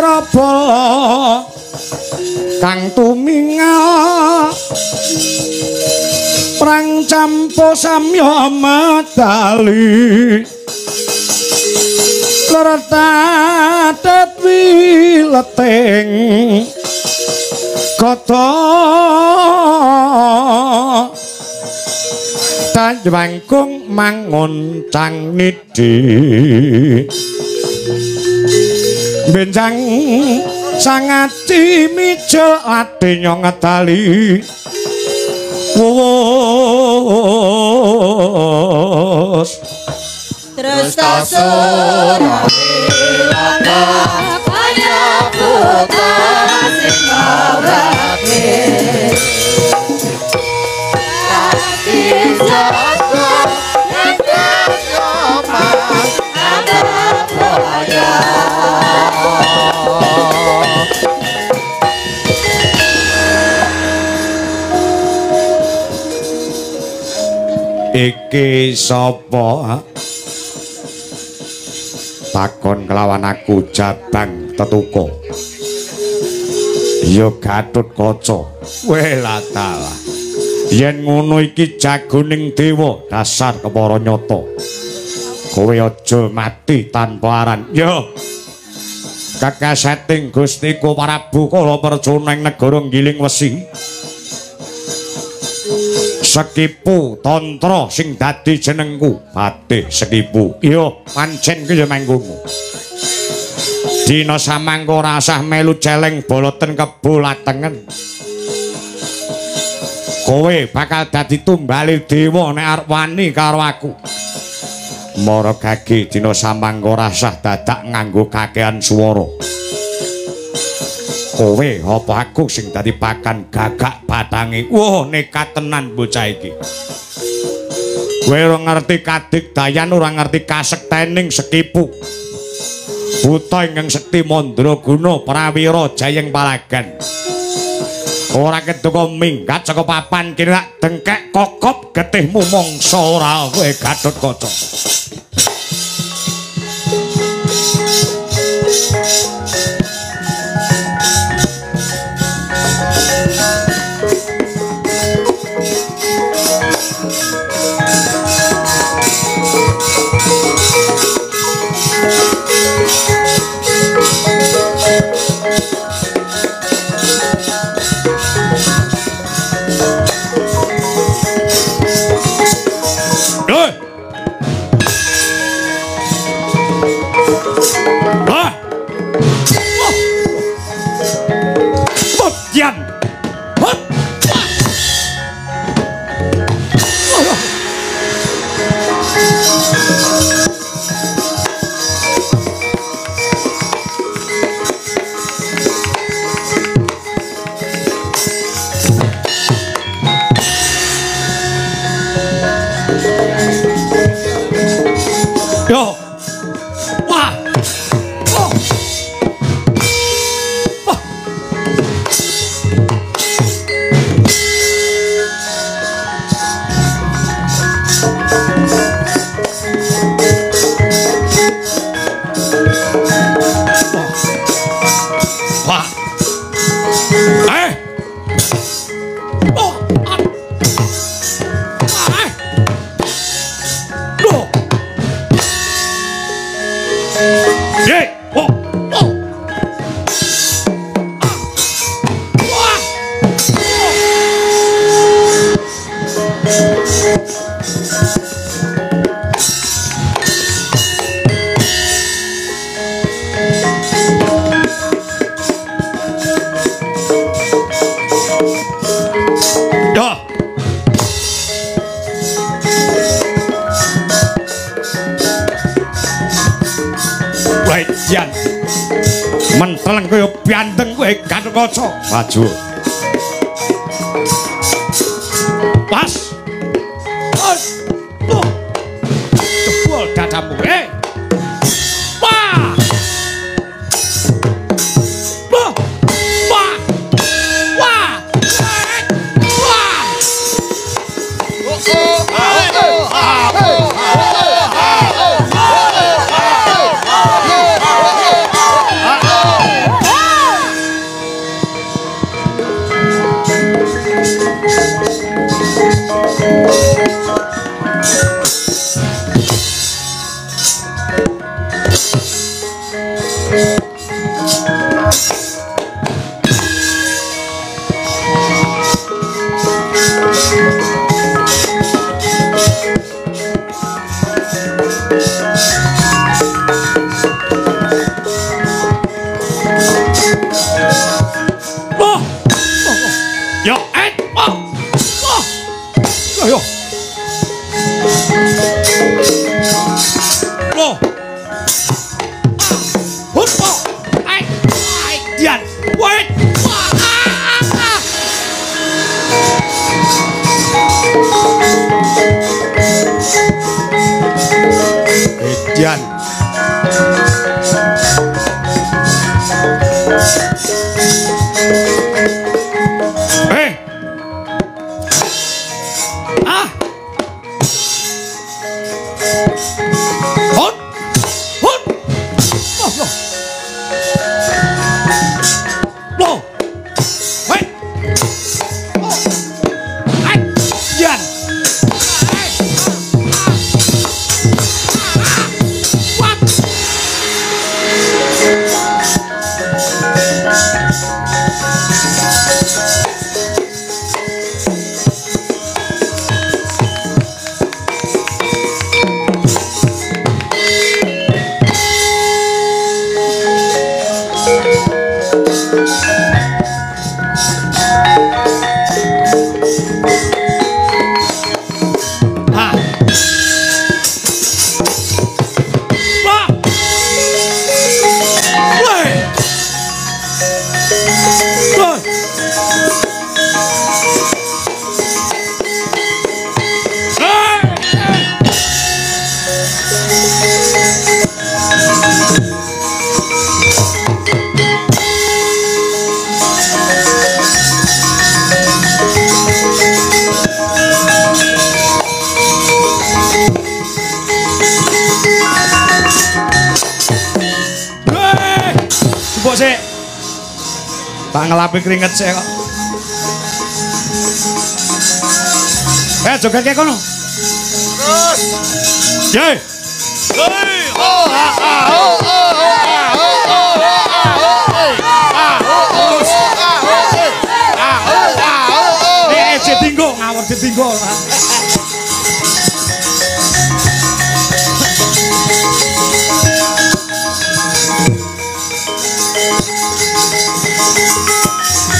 [SPEAKER 2] Wirabala kang tumingal prang campo samya medali lertatet wileting kota tanjwangkung mangun cang nidhi benjang sangati mijil ade nyong ngedali wus
[SPEAKER 4] Tresta sura wilaka kaya putra sing awake ati jaga
[SPEAKER 2] Iki sapa? Takon kelawan aku Jabang Tetuka. Ya Gatotkaca. Welatalah. Yen ngono iki jagoning dewa dasar kepara nyata. Kowe aja mati tanpa aran. Yo. Kekaseting Gustiku Prabu Kala Percuna ing negara Giling Wesi. Sekipu tantra sing dadi jenengku Patih Sekipu. Iya, pancen ku ya mangkono. Dina samangka ora usah melu celeng boloten kebo latengen. Kowe bakal dadi tumbale dewa nek arep wani karo aku. Mara gage dina samangka ora usah dadak nganggo kakean swara. Kowe apa aku sing dadi pakan gagak batange. Wah, nekat tenan bocah iki. Kowe ora ngerti kadigdayan, ora ngerti kasektening Sekipu. Buta ingkang sekti mandraguna prawira jayeng palagan. Ora keduka minggat saka papan kene tak dengkek kokop getihmu mangsa ora kowe Gatotkaca. Yo. Wah. Oh. Wah. Wah. Eh. Oh. Eh. Loh. Ye, oh, oh. Ah. Wah. Yo. Jan menteleng kaya bandeng kowe Gatotkaca. Maju. Pas. Oh. Jebol dadamu. Wah. Wah. Wah. Wah. Wah. Oh, oh, oh, oh.
[SPEAKER 3] Jan.
[SPEAKER 2] Eh. Ah. Hot. Hot. Loh, loh. Loh. Hei. Oh. Hai. Jan. What? Ah. Wah. Woi. Woi. Hey. Hei. Jupuk sik. Tak ngelapi keringet sik kok. Eh, joget kayak kono.
[SPEAKER 1] Terus.
[SPEAKER 2] Ye.
[SPEAKER 1] Hei, oh, ah, ah, oh, oh, ah, oh, oh, ah, oh, ah, oh, oh, ah, oh, ah, oh, ah, oh.
[SPEAKER 2] Eh, ditinggo, ngawur ditinggo.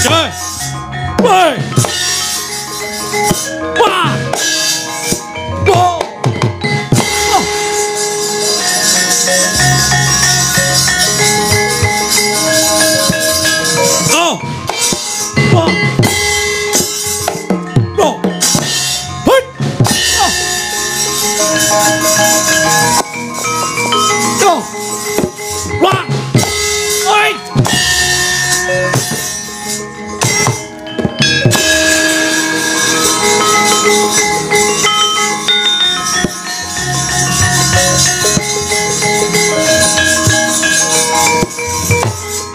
[SPEAKER 2] Ye. Woi. Wah. Go. Oh. Oh. Wah. Go. Hut. Oh. Go. Wah. Oi.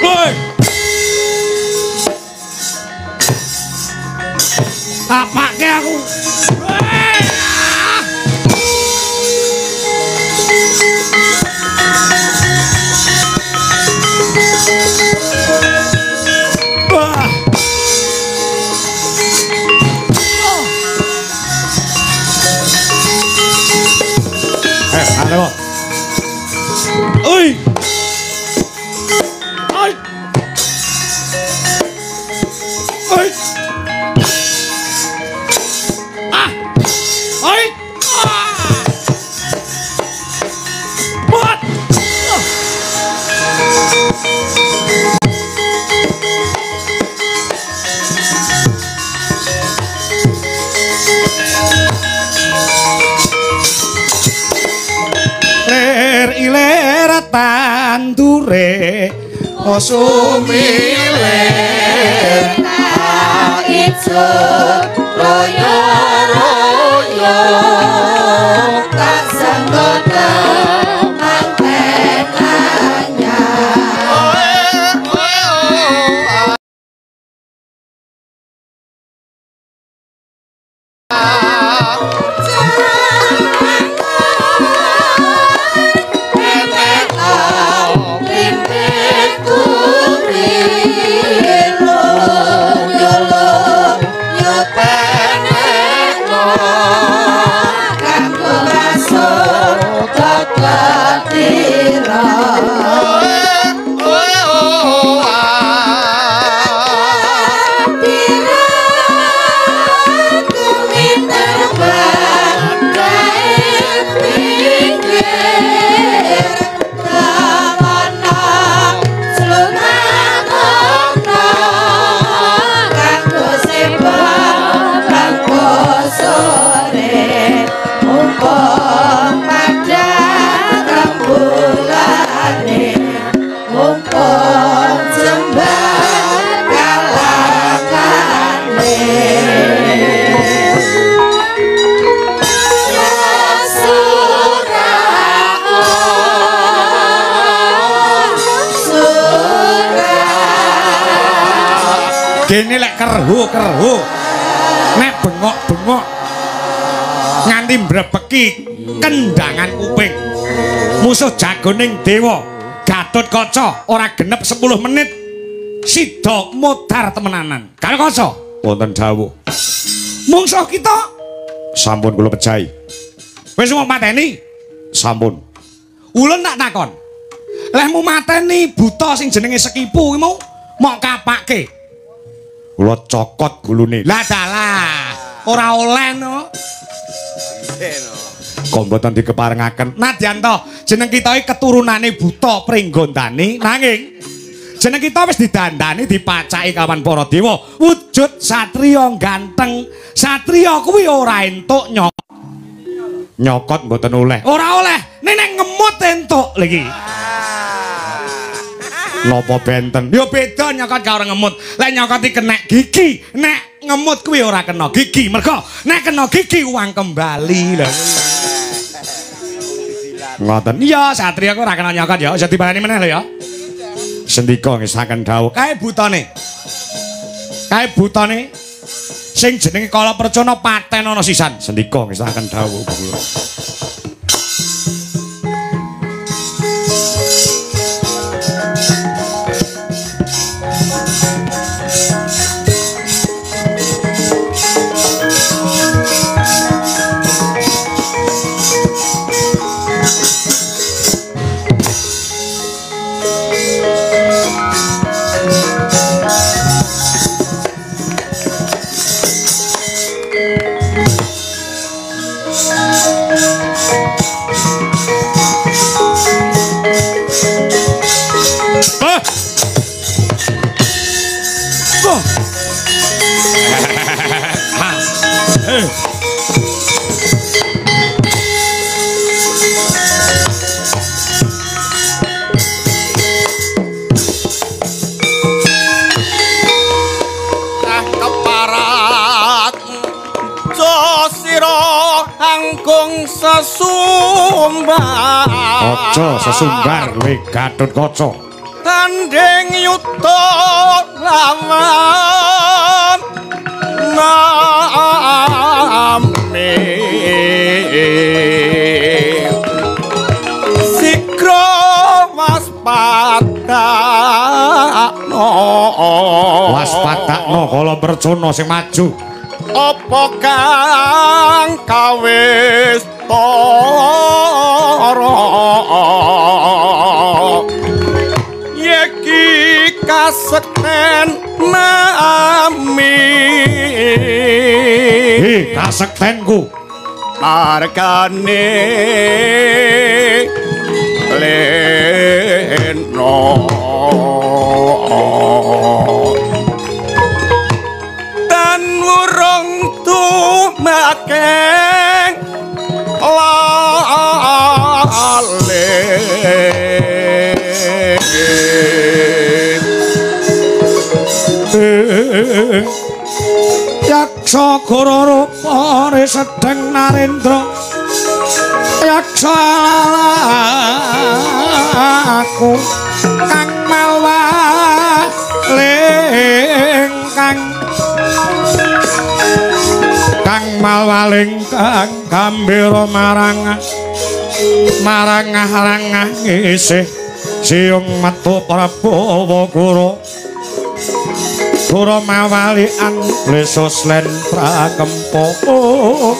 [SPEAKER 2] Woi. Apake aku? Woi. Ah. Wah. Oh. Eh, ayo. Oi. Oi. Oi. Ah. Oi. Ah. What? Oh. Lir ilir tandure
[SPEAKER 1] Sumilir
[SPEAKER 4] Ijo royo royo tak sanggot manten anyar. Yo
[SPEAKER 3] Dene lek kerho-kerho, nek bengok-bengok nganti mbrebeki kendangan kuping. Musuh jagoning dewa Gatotkaca ora genep 10 menit sida modar temenanan. Gatotkaca
[SPEAKER 2] wonten dawuh.
[SPEAKER 3] Mungsuh kita
[SPEAKER 2] sampun kula pejahi.
[SPEAKER 3] Wis mau mateni?
[SPEAKER 2] Sampun.
[SPEAKER 3] Ulun tak takon. Lehmu mateni buta sing jenenge Sekipu kuwi mau mok kapake.
[SPEAKER 2] Kula cokot gulune.
[SPEAKER 3] Lah dalah, ora oleh no.
[SPEAKER 2] Kok mboten dikeparengaken?
[SPEAKER 3] Nadyan to, jeneng kita iki keturunane buta Pringgondani, nanging jeneng kita wis didandani dipacaki kawan para dewa, wujud satriya ganteng. Satriya kuwi ora entuk
[SPEAKER 2] nyokot mboten oleh.
[SPEAKER 3] Ora oleh, nek ngemut entuk lho iki.
[SPEAKER 2] Napa benten?
[SPEAKER 3] Ya beda nyokot karo ngemut. Lek nyokot iki kenek gigi, nek ngemut kuwi ora kena gigi. Mergo nek kena gigi uang kembali lho.
[SPEAKER 2] Ngoten.
[SPEAKER 3] Iya, satriya kuwi ora kena nyokot ya. Aja dibaleni meneh lho ya.
[SPEAKER 2] Sendika ngesaken dawuh.
[SPEAKER 3] Kae butane. Kae butane sing jenenge Kala Percana paten ana sisan.
[SPEAKER 2] Sendika ngesaken dawuh kula.
[SPEAKER 1] Keparat sira angkung sesumbar.
[SPEAKER 2] Aja sesumbar kowe Gatotkaca.
[SPEAKER 1] Tanding yuta lawan nami sikra waspadakno.
[SPEAKER 2] Waspadakno Kala Percana sing maju.
[SPEAKER 1] Apa kang kawis tara yeki kasekten nami.
[SPEAKER 2] Hi kasektenku
[SPEAKER 1] margane leno tan wurung tumakeng lale.
[SPEAKER 2] Yaksa goro rupa sedeng narendra yaksa aku kang malwa lengkang kang malwa lengkang gambira marang marang rangah isih siung metu Prabawa Guru Guru mawalian lesus len prakempo.
[SPEAKER 3] Bo.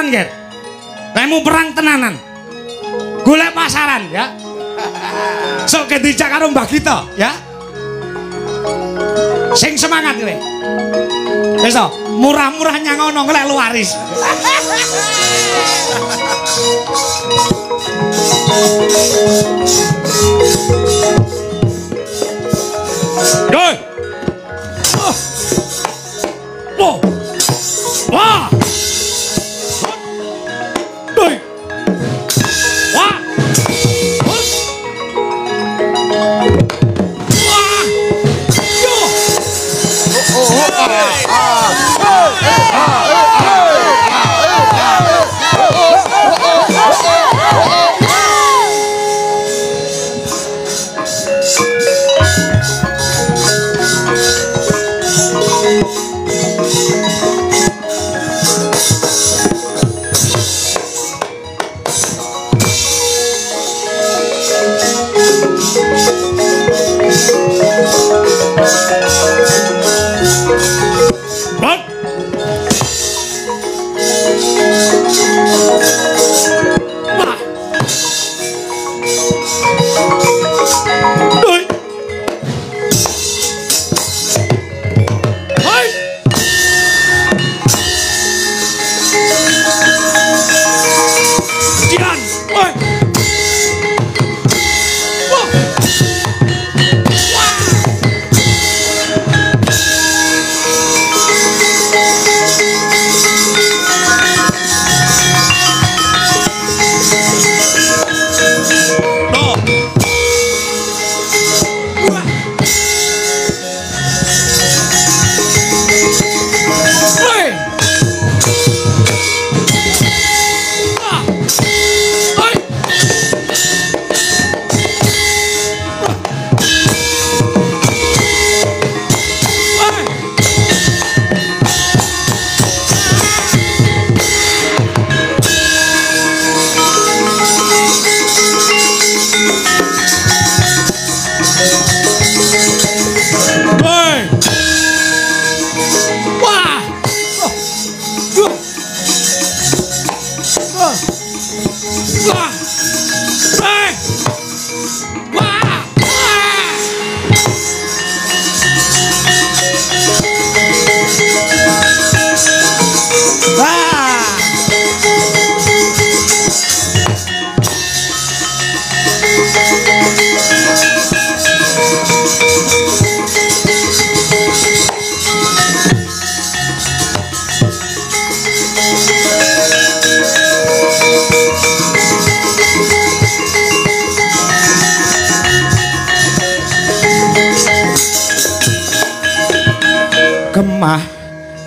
[SPEAKER 3] tenanan, Ger. Lehmu perang tenanan. Golek pasaran ya. Sok dijak karo Mbah Gita ya. Sing semangat kowe. Wis to, murah-murah nyang ngono lek waris. Doi. Oh. Wah. Doi. Wah. Wah. Yo. Kemah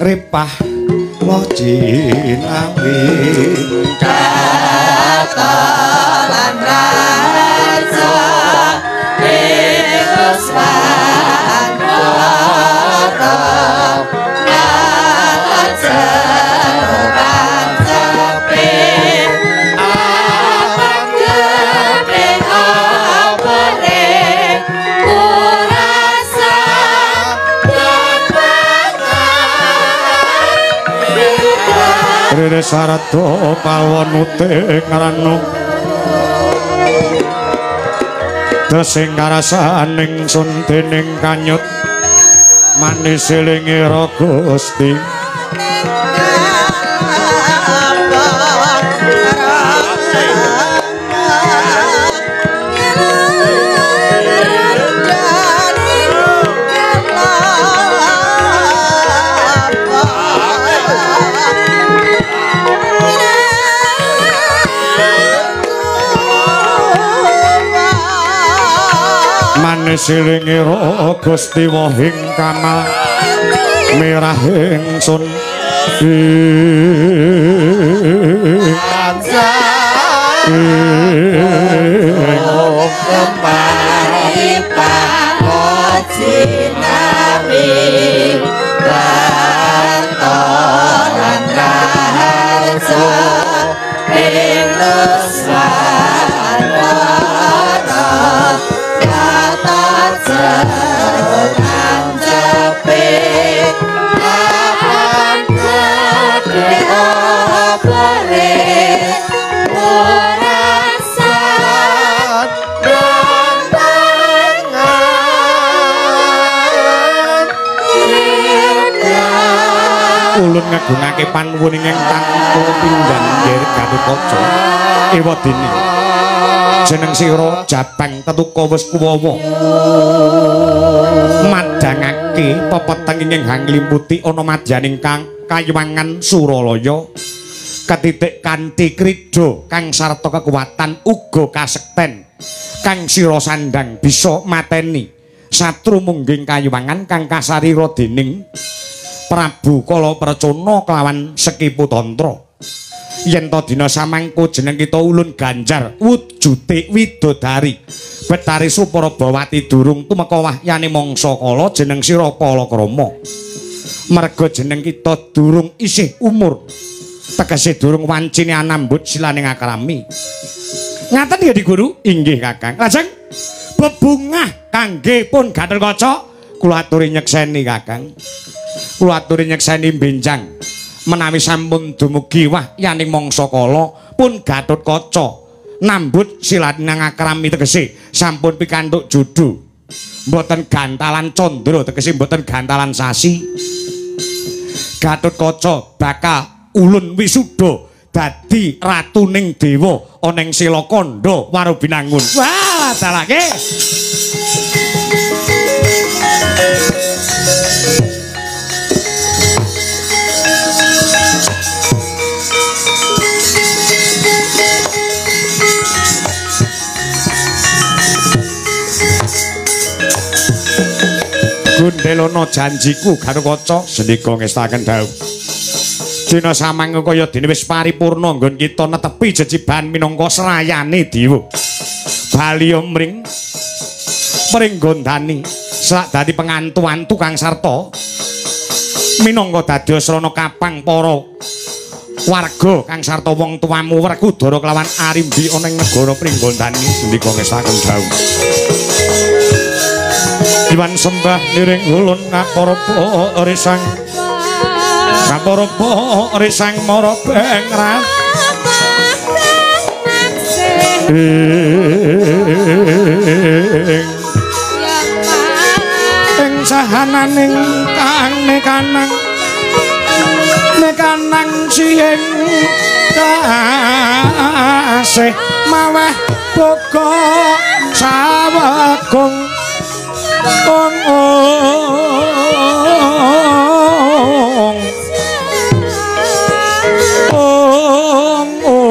[SPEAKER 3] repah lojinawi
[SPEAKER 4] Katolan raja ing swantara ngajerokan cepe apan gede apere kurasa
[SPEAKER 2] Rene sarada pawon uting ranu desing karasaning sun dening kanyut manis elingira Gusti. Silingira Gusti wahing kamal mirah ingsun ing
[SPEAKER 4] Apan gede apere
[SPEAKER 3] Ulun ngagungake panuwun ingkang tanpa pindhan nggih Gatotkaca. Ewadene jeneng sira Jabang Tetuka wis kuwawa madhangake pepeteng ingkang hanglimputi ana madyaning kang kayuwangan Suralaya ketitik kanthi krida kang sarta kekuatan uga kasekten kang sira sandhang bisa mateni satru mungging kayuwangan kang kasarira dening Prabu Kala Pracona kelawan Sekipu Tantra. Yen ta dina samangko jeneng kita ulun ganjar wujude widodari Betari Suprabawati durung tumeka wahyane mangsa kala jeneng sira Palakrama. Merga jeneng kita durung isih umur, tegese durung wancine anambut silaning akrami. Ngaten ya Dik Guru? Inggih Kakang. Lajeng bebungah kangge pun Gatotkaca kula aturi nyekseni Kakang. Kula aturi nyekseni benjang menawi sampun dumugi wahyaning mangsa kala pun Gatotkaca nambut silaning akrami tegese sampun pikantuk judu mboten gantalan candra tegese mboten gantalan sasi. Gatotkaca bakal ulun wisuda dadi ratuning dewa ana ing Silakandha Warubinangun. Wah, dalake. Gundelono janjiku Gatotkaca sendika ngestaken dawuh. Dina samangka kaya dene wis paripurna nggon kita netepi jejiban minangka srayane dewa. Bali mring Pringgondani selak dadi pengantu-antu kang sarta minangka dadi srana kapang para warga kang sarta wong tuamu Werkudara kelawan Arimbi ana ing negara Pringgondani sendika ngestaken dawuh. Diwan sembah niring ulun ngapara risang ngapara risang mara beng ing sahananing kang nekanang nekanang sing kasih maweh boga sawegong ong ong ong ong